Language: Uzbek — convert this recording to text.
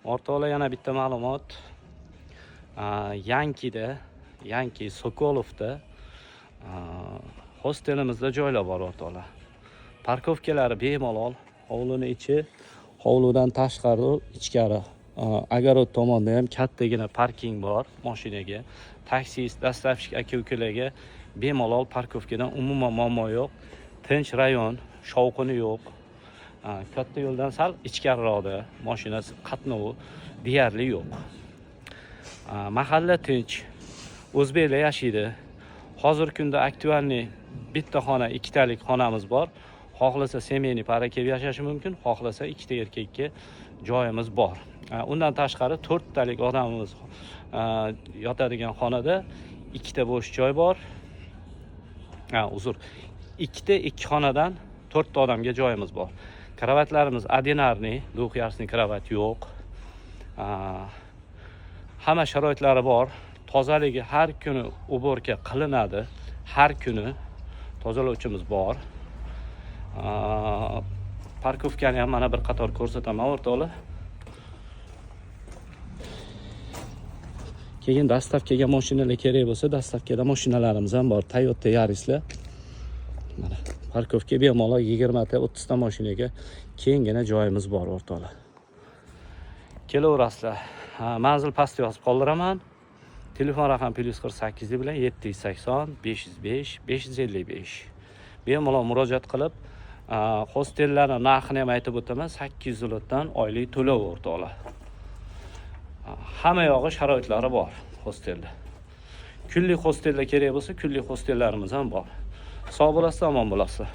O'rtoqlar, yana bitta ma'lumot. Yankida, Yanki Sokolovda hostelimizda joylar bor, o'rtoqlar. Parkovkalari bemalol, hovlini ichi, hovlidan tashqari, ichkari, огород tomonda ham kattagina parking bor mashinaga. Taksist, доставщик aka ukalarga bemalol parkovkadan umuman muammo yo'q. Tinch rayon, shovqini yo'q. Katta yo'ldan sal ichkariroqda, mashina qatnovi deyarli yo'q. Mahalla tinch, o'zbeklar yashaydi. Hozirgi kunda актуальный bitta xona, ikkitalik xonamiz bor. Xohlasa, семейный пара kelib yashashi mumkin, xohlasa, ikkita erkakka joyimiz bor. Undan tashqari to'rttalik odamimiz yotadigan xonada ikkita bo'sh joy bor. Ha, uzr, ikkita ikki xonadan to'rtta odamga joyimiz bor. Kravatlarimiz одинарный, двухъярусный kravat yo'q. Hamma sharoitlari bor, tozaligi, har kuni уборка qilinadi, har kuni tozalovchimiz bor. Parkovkani ham mana bir qator ko'rsataman, o'rtoqlar. Keyin доставка ga mashinalar kerak bo'lsa, доставка da mashinalarimiz ham bor, Toyota Yarislar. Mana parkovka, bemalol 20 ta, 30 ta mashinaga kenggina joyimiz bor, o'rtoqlar. Kelaverasizlar. Ha, manzil pastda yozib qoldiraman. Telefon raqami +48 bilan 780 505 555. Bemalol murojaat qilib, hostellarni narxini ham aytib o'taman: 800 zlotdan oylik to'lov, o'rtoqlar. Hamma yog'i sharoitlari bor hostelda. Kunlik hostellar kerak bo'lsa, kunlik hostellarimiz ham bor. Sog' bo'lasizlar, omon bo'lasizlar.